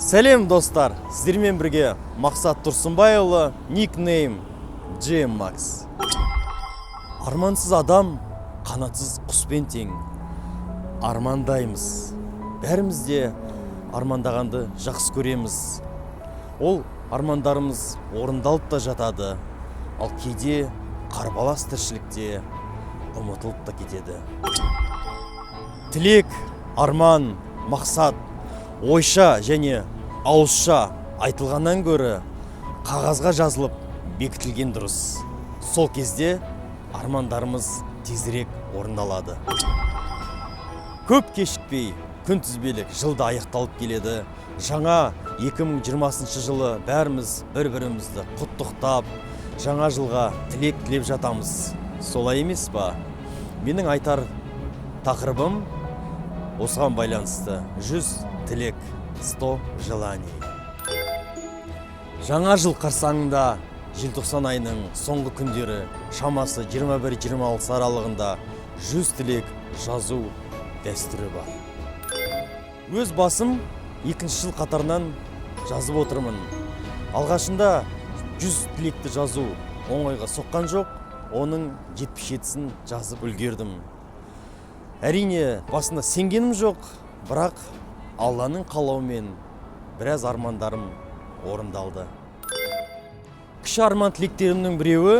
Сәлем, достар! Сіздермен бірге Мақсат Тұрсынбайұлы, никнейм GM Max. Армансыз адам қанатсыз құспен тең. Армандаймыз. Бәріміз де армандағанды жақсы көреміз. Ол армандарымыз орындалып та жатады, ал кейде қарбалас тіршілікте ұмытылып та кетеді. Тілек, арман, мақсат ойша және ауызша айтылғаннан гөрі қағазға жазылып бекітілген дұрыс. Сол кезде армандарымыз тезірек орындалады. Көп кешікпей күнтізбелік жылда аяқталып келеді. Жаңа 2020 жылы бәріміз бір-бірімізді құттықтап, жаңа жылға тілек тілеп жатамыз. Солай емес па? Менің айтар тақырыбым осыған байланысты: 100 тілек, 100 желаний. Жаңа жыл қарсаңында, желтоқсан айының соңғы күндері, шамасы 21-26 аралығында 100 тілек жазу дәстүрі бар. Өз басым екінші жыл қатарынан жазып отырмын. Алғашында 100 тілекті жазу оңайға соққан жоқ, оның 77-сін жазып үлгердім. Әрине, басында сенгенім жоқ, бірақ Алланың қалауымен біраз армандарым орындалды. Кіші арман тілектерімнің біреуі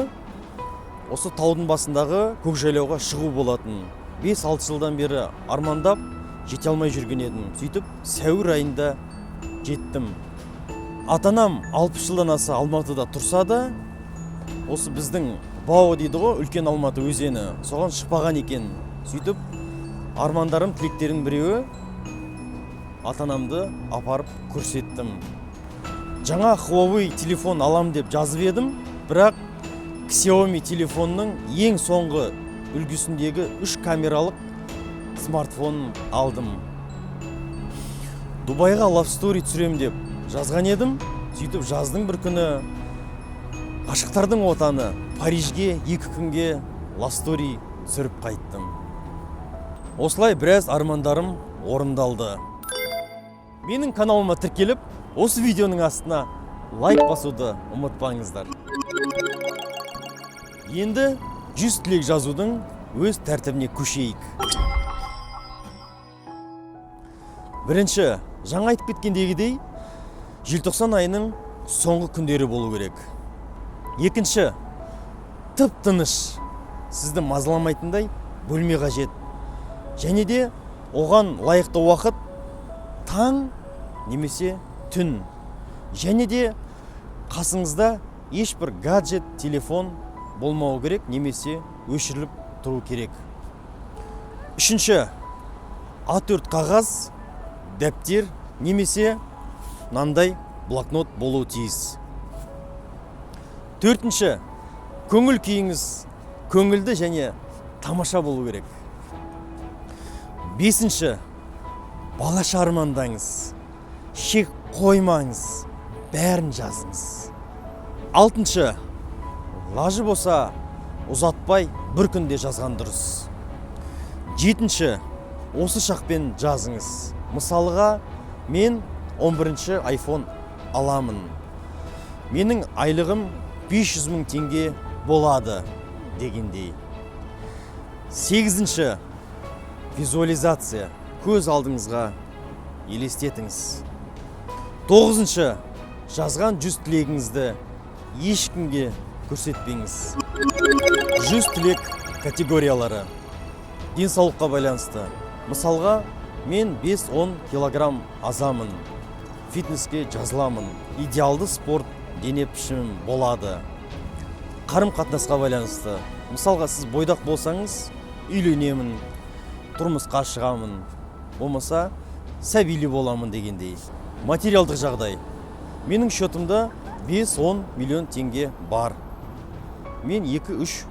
осы таудың басындағы Көкжайлауға шығу болатын. 5-6 жылдан бері армандап, жете алмай жүрген едім. Сөйтіп сәуір айында жеттім. Ата анам 60 жылдан аса Алматыда тұрса да, осы біздің БАО дейді ғой, үлкен Алматы өзені, соған шықпаған екен. Сөйтіп армандарым, тілектерімнің біреуі ата анамды апарып көрсеттім. Жаңа Huawei телефон алам деп жазып едім, бірақ Xiaomi телефонның ең соңғы үлгісіндегі үш камералық смартфон алдым. Дубайға love story түсірем деп жазған едім. Сөйтіп жаздың бір күні ғашықтардың отаны Парижге 2 күнге love story түсіріп қайттым. Осылай біраз армандарым орындалды. Менің каналыма тіркеліп, осы видеоның астына лайк басуды ұмытпаңыздар. Енді 100 тілек жазудың өз тәртібіне көшейік. Бірінші, жаңа айтып кеткендегідей, желтоқсан айының соңғы күндері болу керек. Екінші, тып тыныш, сізді мазаламайтындай бөлме қажет және де оған лайықты уақыт таң немесе түн, және де қасыңызда ешбір гаджет, телефон болмауы керек немесе өшіріліп тұру керек. Үшінші, А4 қағаз, дәптер немесе мынандай блокнот болуы тиіс. Төртінші, көңіл күйіңіз көңілді және тамаша болу керек. Бесінші, балаша армандаңыз, шек қоймаңыз, бәрін жазыңыз. Алтыншы, лажы болса, ұзатпай бір күнде жазған дұрыс. Жетінші, осы шақпен жазыңыз. Мысалға, мен 11 iPhone аламын, менің айлығым 500 мың теңге болады дегендей. Сегізінші, визуализация, көз алдыңызға елестетіңіз. Тоғызыншы, жазған 100 тілегіңізді ешкімге көрсетпеңіз. 100 тілек категориялары: денсаулыққа байланысты, мысалға, мен 5-10 килограмм азамын, фитнеске жазыламын, идеалды спорт дене пішімім болады. Қарым қатынасқа байланысты, мысалға, сіз бойдақ болсаңыз, үйленемін, тұрмысқа шығамын, болмаса сәбилі боламын дегендей. Материалдық жағдай: менің счетымда 5-10 миллион теңге бар, мен 2-3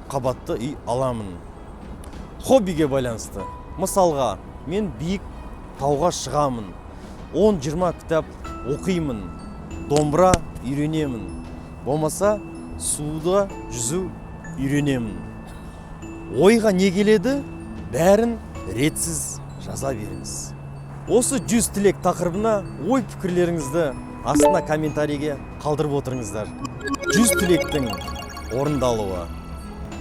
қабатты үй аламын. Хоббиге байланысты, мысалға, мен биік тауға шығамын, 10-20 кітап оқимын, домбыра үйренемін, болмаса суда жүзу үйренемін. Ойға не келеді, бәрін ретсіз жаза беріңіз. Осы 100 тілек тақырыбына ой пікірлеріңізді астына комментарийге қалдырып отырыңыздар. 100 тілектің орындалуы.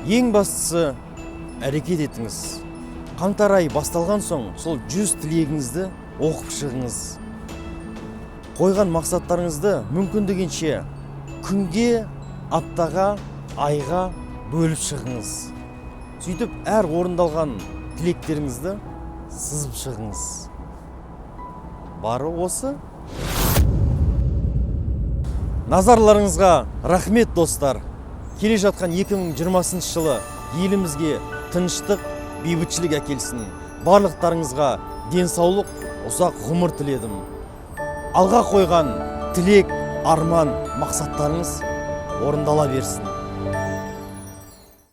Ең бастысы, әрекет етіңіз. Қаңтар айы басталған соң сол 100 тілегіңізді оқып шығыңыз. Қойған мақсаттарыңызды мүмкіндігінше күнге, аптаға, айға бөліп шығыңыз. Сөйтіп әр орындалған тілектеріңізді сызып шығыңыз. Бары осы. Назарларыңызға рахмет, достар. Келе жатқан 2020 жылы елімізге тыныштық, бейбітшілік әкелсін. Барлықтарыңызға денсаулық, ұзақ ғұмыр тіледім. Алға қойған тілек, арман, мақсаттарыңыз орындала берсін.